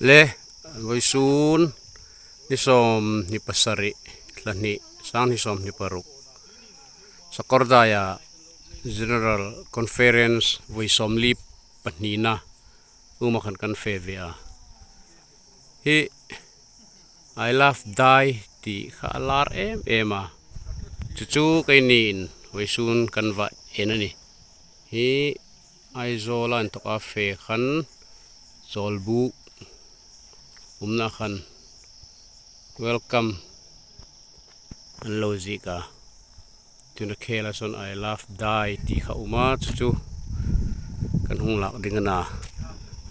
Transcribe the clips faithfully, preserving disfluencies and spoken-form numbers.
Le, vawisun ni sawmhni pasari, thla hni, sang hni sawmhni paruk, Sakawrdai-a General Conference vawi sawmli pahnina uma khan kan fe ve a. Hi I Love Dai ti kha a lar em em a. Chu chu keinin vawisun kan va en a nih. Hi Aizawla inthoka fe khan chawlbuk umna khan welcome an lo ziek a. Tuna khela sawn I Love Dai ti kha um a, chu chu kan hung lak ding a na.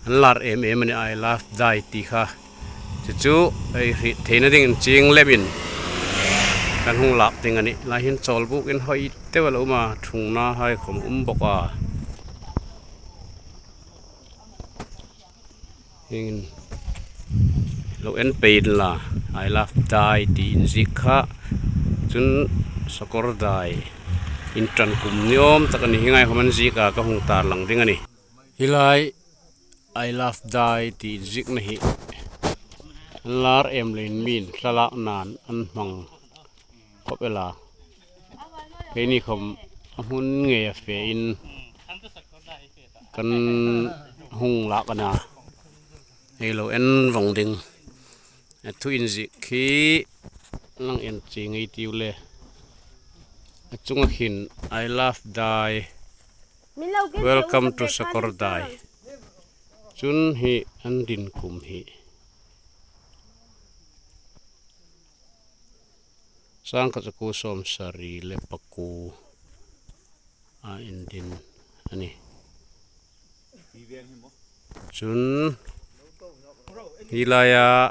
An lar em em a nih I Love Dai ti kha. Chu chu ei hriet theina dingin chieng lemin kan hung lak ding a nih. Lai hin chawlbuk inhawi deu a lo um a, thungna hai khawm um bawk a. Hieng lo en pei inla, I Love Dai ti inziek kha. Chun Sakawrdai inṭan kum ni awm tak a nih, hieng ang khawm an ziek a, ka hung tarlang ding a nih. Hi lai I Love Dai ti inziekna hi an lar em leiin mi'n thlalakna'n an hmang khawp el a. Keini khawm a hmun ngeia fein kan hung lak a na. Ei lo en vawng ding. A thu inziek khi lang en chi ngei tiu le. A chunga khin I Love Dai, Welcome to Sakawrdai. Chun hi an din kum hi sangkhat zakuo sawmsari le pakuo a indin a nih. Chun hi laia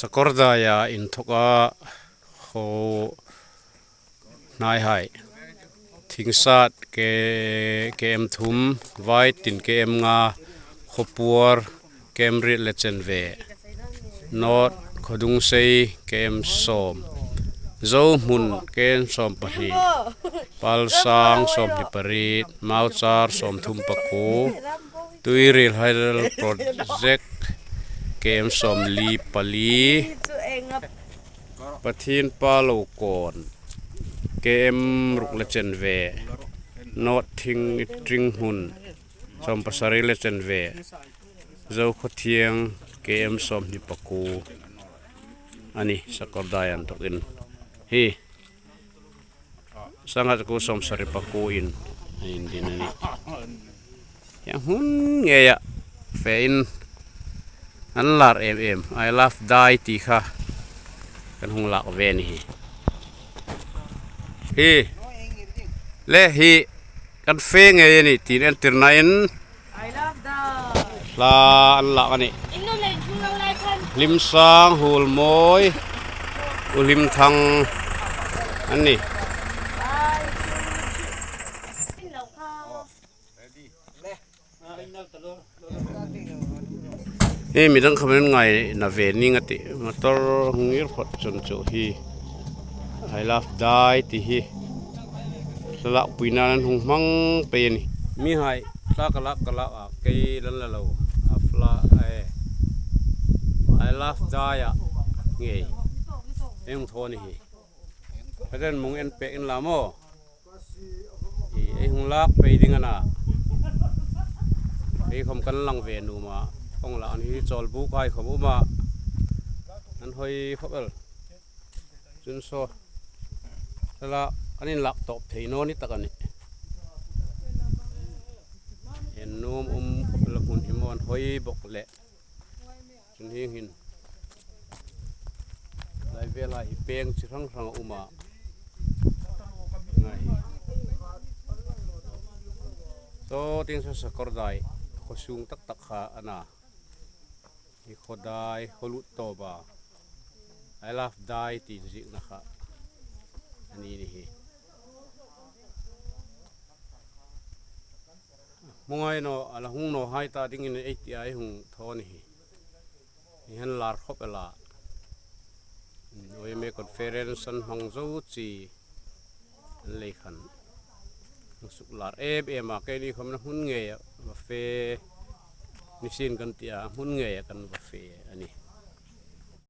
Sakawrdaia inthoka khaw hnaihai, Thingsat K-, KM thum, Vaitin KM nga, Khawpuar KM riet le chenve, North Khawdungsei KM sawm, Zohmun KM sawm pahni, Palsang sawmhni pariet, Mauchar sawmthum pakuo, Tuirielhal Project KM sawmli pali, Pathienpa Lokawn KM ruk le chenve, North Thing-, Thingthing Hmun sawmpasari le chenve, Zokhawthiang KM sawmhni pakuo a nih, Sakawrdaia inthokin. Hi sangkhat zakuo sawmsari pakuoin a indin a nih. Hieng hmun ngeia fein an lar em em, I Love Dai ti kha kan hung lak ve a nih. Hi le hi kan fe ngei a nih tiin entirnain I Love Dai. Hla an lak a nih. Hlimsang, Hulmawi, U Hlimthang an nih. Hi midang khawmin ngaina ve ning a tih. Motor hung ngir phawt chun chu hi I Love Dai ti hi thlalakpuina'n an hung hmang pei a nih. Mihai, thla ka lak ka lak a, kei lan la lo. A fla, eh. I Love Dai a ngei. Ei hung thaw a nih hi. Ka den mung en pek inla maw. Hi ei hung lak pei ding a na. Ei khawm kan lang ve nuom a. Kawng la an hi chawlbukhai khawm um a. An hawi khawp el. Chun saw, thlalak an inlak tawp thei naw ni tak a nih. En nuom um khawp el a, hmun hi maw an hawi bawk leh. Chun hieng hin lai vel hai hi peng chi hrang hrang a um a. Ngai hi. Saw tieng saw Sakawrdai khaw sung tak tak kha a na. Hi khaw dai, khaw lut tawp a, I Love Dai ti inziekna kha a ni ni hi. Hmu ngai naw, a la hung naw hai ta dingin ei ti a, ei hung thaw a nih hi. Hi an lar khawp el a. O M A conference an hmang zo chi an lei khan. Hung suklar em em a, keini khawm a hmun ngeia va fe Nisien kan ti a, hmun ngeia kan va fe.